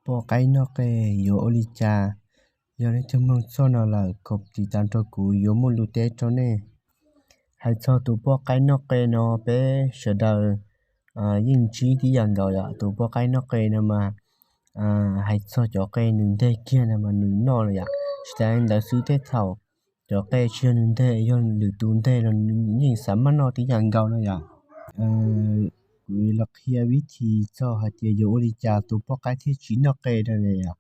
Poj qaib noj qe yuav ua li cas? Yog nej tug mloog txog no lawm kom tiv tas rau kuv yuav muaj lus teb rau nej. Hais txog tus poj qaib noj qe no peb sawv daws yeej ntsib tib yam nkaus yom. Tus poj qaib noj qe no mas hais txog cov qe nws nteg kiag no mas nws noj lawm yom. Tsis tas li ntawd xwb tej thaum cov qe tsis yog nws nteg, yog lwm tus nteg los nws yeej xav maj noj tib yam nkaus no yom. Kuv los qhia vib thib txog hais tias yuav ua li cas tus poj qaib thiaj tsis noj qe no yom.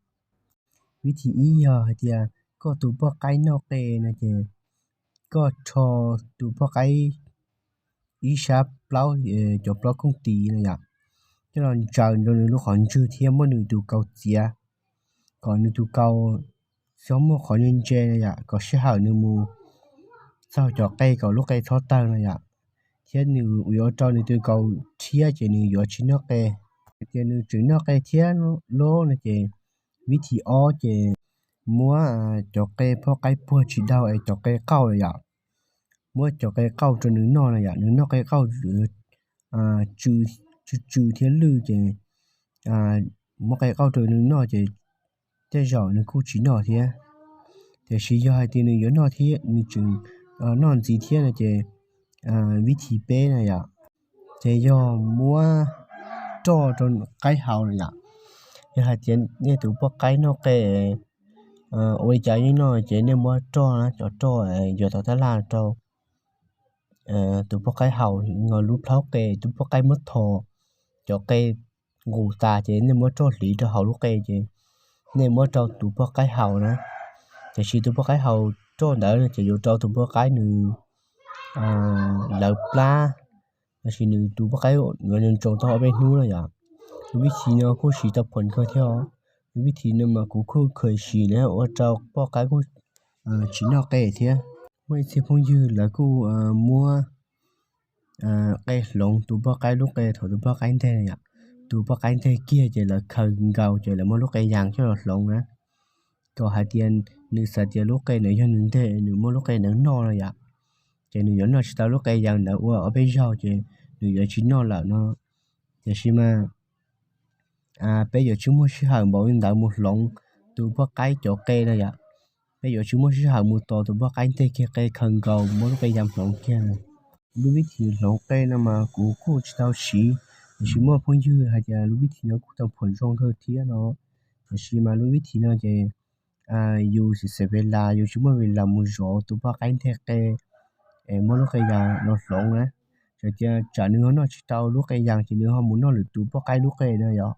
Vib thib ib yog hais tias koj tus poj qaib noj qe no ces koj rho tus poj qaib ib sab plaub, cov plaub kooj tis no yom, coj los ntsaws rau nws lub qhov ntswg thiab muab nws tus kaus txiav, kom nws tus kaus txhob muaj qhov ntse ntse no yom, kom sij hawm nws mus txaug cov qe kom lub qe txhob tawg no yom. Thiab nws yuav ua rau nws tus kaus rhiab ces nws yuav tsis noj qe. Hais tias nws tseem noj qe thiab lawm no ces vib thib ob ces muab cov qe poj qaib puag tsis daug es cov qe qauj no yom, muab cov qe qauj rau nws noj no yom. Nws noj qe qauj tsw tsw thiab lwj ces muab qe qauj rau nws noj ces tej zaum nws kuj tsis noj thiab. Tiam sis yog hais tias nws yuav noj thiab nws tseem noj ntxiv thiab no ces vib thib peb no yom, ces yog muab roj rau qaib haus no yom. Yog hais tias nej tus poj qaib noj qe ua li cas yeej noj ces nej muab roj na, cov roj yuav tau tab laj rau tus poj qaib haus, lub plhaub qe, tus poj qaib muab thos cov qe nqus tas ces nej muab roj hliv rau hauv lub qe ces nej muab rau tus poj qaib haus na. Tiam sis tus poj qaib haus roj ntawd ces yuav rau tus poj qaib nws lawv plab, tiam sis nws tus poj qaib yuav ntsoos tau ob peb hnub no yom. Lub vib thib no kuj siv tau phoom kawg thiab os. Lub vib thib no mas kuv kuj kheev siv na, ua rau poj qaib kuj tsis noj qe thiab. Muaj ib txhia phooj ywg lawv kuj muab qe hloov tus poj qaib lub qe thaum tus poj qaib nteg no yom. Tus poj qaib nteg kiag ces lawv khaws nkaus ces lawv muab lub qe yas coj los hloov na, kom hais tias nws xav tias lub qe ntawd yog nws nteg, nws muab lub qe ntawd noj no yom. Ces nws yuav noj tsis tau lub qe yas ntawd ua ob peb zaug ces nws yuav tsis noj lawm no. Tiam sis mas peb yuav tsis muaj sij hawm npaum li ntawd mus hloov tus poj qaib cov qe no yom. Peb yuav tsis muaj sij hawm mus tos tus poj qaib nteg kiag qe khaws nkaus muab lub qe yas hloov kiag. Lub vib thib hloov qe no mas kuv kuj tsis tau siv, tiam sis muaj phooj ywg hais tias lub vib thib no kuj tau phoom zoo kawg thiab no. Tiam sis mas lub vib thib no ces yus xav xav ves las, yus tsis muaj ves las mus zov tus poj qaib nteg qe es muab lub qe yas los hloov na. Txawm tias tsam nws ho noj tsis tau lub qe yas ces nws ho mus noj lwm tus poj qaib lub qe na yom.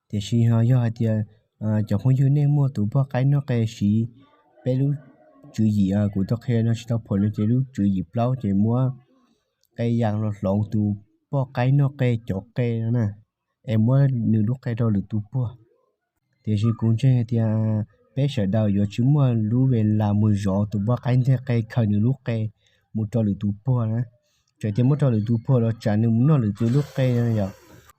Tiam sis ho yog hais tias cov phooj ywg nej muaj tus poj qaib noj qe siv peb lub tswv yim kuv tau qhia no tsis tau phoom no ces lub tswv yim plaub ces muab qe yas los hloov tus poj qaib noj qe cov qe no na, es muab nws lub qe rau lwm tus puag. Tiam sis kuv ntseeg hais tias peb sawv daws yuav tsis muaj lub ves las mus zov tus poj qaib nteg qe khaws nws lub qe mus rau lwm tus puag na. Txawm tias muab rau lwm tus puag los tsam nws mus noj lwm tus lub qe no yom.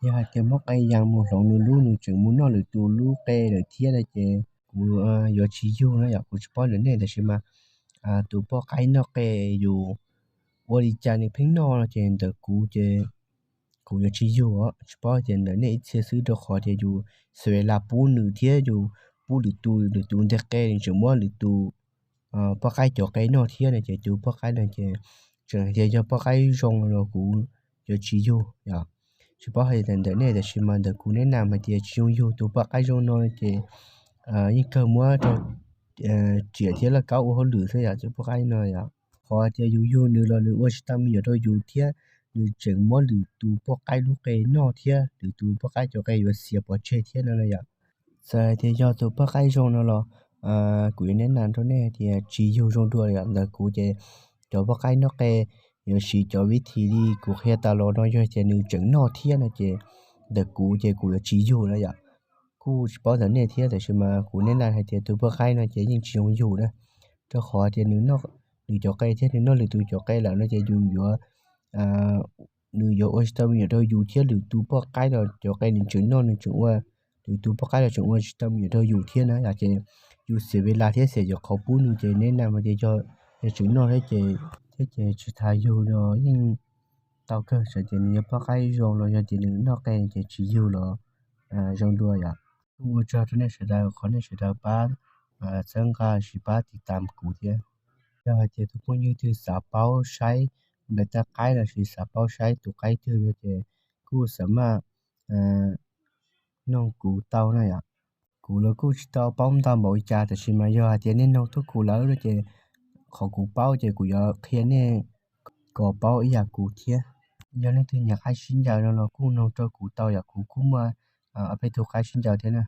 Yog hais tias muab qe yas mus hloov nws lub, nws tseem mus noj lwm tus lub qe lawm thiab no ces kuv yuav tsis yug na yom. Kuv tsis paub ntawm nej, tiam sis mas tus poj qaib noj qe yus ua li cas nws pheej noj no ces ntawm kuv ces kuv yuav tsis yug os. Tsis paub tias ntawm nej ib txhia xwb, rau qhov tias yus xav ves las pub nws thiab yus pub lwm tus, lwm tus nteg qe nws tseem muab lwm tus poj qaib cov qe noj thiab no ces tus poj qaib no ces tseem hais tias yog poj qaib zoo los kuv yuav tsis yug yom. Tsis paub hais tias ntawm nej, tiam sis mas ntawm kuv neb nam hais tias tsis zoo yug tus poj qaib zoo no ces yeej kawg muab rau riam thiab lauj kaub ua hauj lwm xwb yom, tus poj qaib no yom. Qhov tias yus yug nws los nws ua tsis tau me nyuam rau yus thiab nws tseem muab lwm tus poj qaib lub qe noj thiab lwm tus poj qaib cov qe yuav xiav pov tseg thiab no yom. Txawm hais tias yog tus poj qaib zoo no los kuv yuav neb nam rau nej hais tias tsis yug zoo dua yom. Ntawm kuv ces cov poj qaib noj qe yuav siv cov vib thib li kuv qhia tas los no, yog tias nws tseem noj thiab no ces ntawm kuv ces kuv yuav tsis yug na yom. Kuj tsis paub ntawm nej thiab, tiam sis mas kuv neb nam hais tias tus poj qaib no ces yeej tsis zoo yug na, rau qhov tias nws noj nws cov qe thiab nws noj lwm tus cov qe lawm no ces yus yuav nws yuav ua tsis tau me nyuam rau yus thiab lwm tus poj qaib los cov qe nws tseem noj nws tseem ua, lwm tus poj qaib los tseem ua tsis tau me nyuam rau yus thiab na yom. Ces yus xiam ves las thiab xiam cov qhov pub nws ces neb nam hais tias yog tseem noj thiab ces, thiab ces tsis tas yug los yeej tau kawg, txawm tias nws yog poj qaib zoo los yog tias nws noj qe ces tsis yug los zoo dua yom. Kuj ua tsaug rau nej sawv daws qhov nej sawv daws pab txhawb nqa los sis pab tiv tam kuv thiab. Yog hais tias tus phooj ywg twg xav paub saib nplaim toj qaib los sis xav paub saib tus qaib twg no ces kuj xav maj noog kuv tau na yom. Kuv los kuj tsis tau paub ntau npaum li cas, tab sis mas yog hais tias nej noog tuaj kuv lawm no ces qhov kuv paub ces kuv yuav qhia nej kom paub ib yam kuv thiab. Yog leej twg nyiam qaib sib ncaws no los kuj noog rau kuv tau yom, kuv kuj muaj ob peb tug qaib sib ncaws thiab na.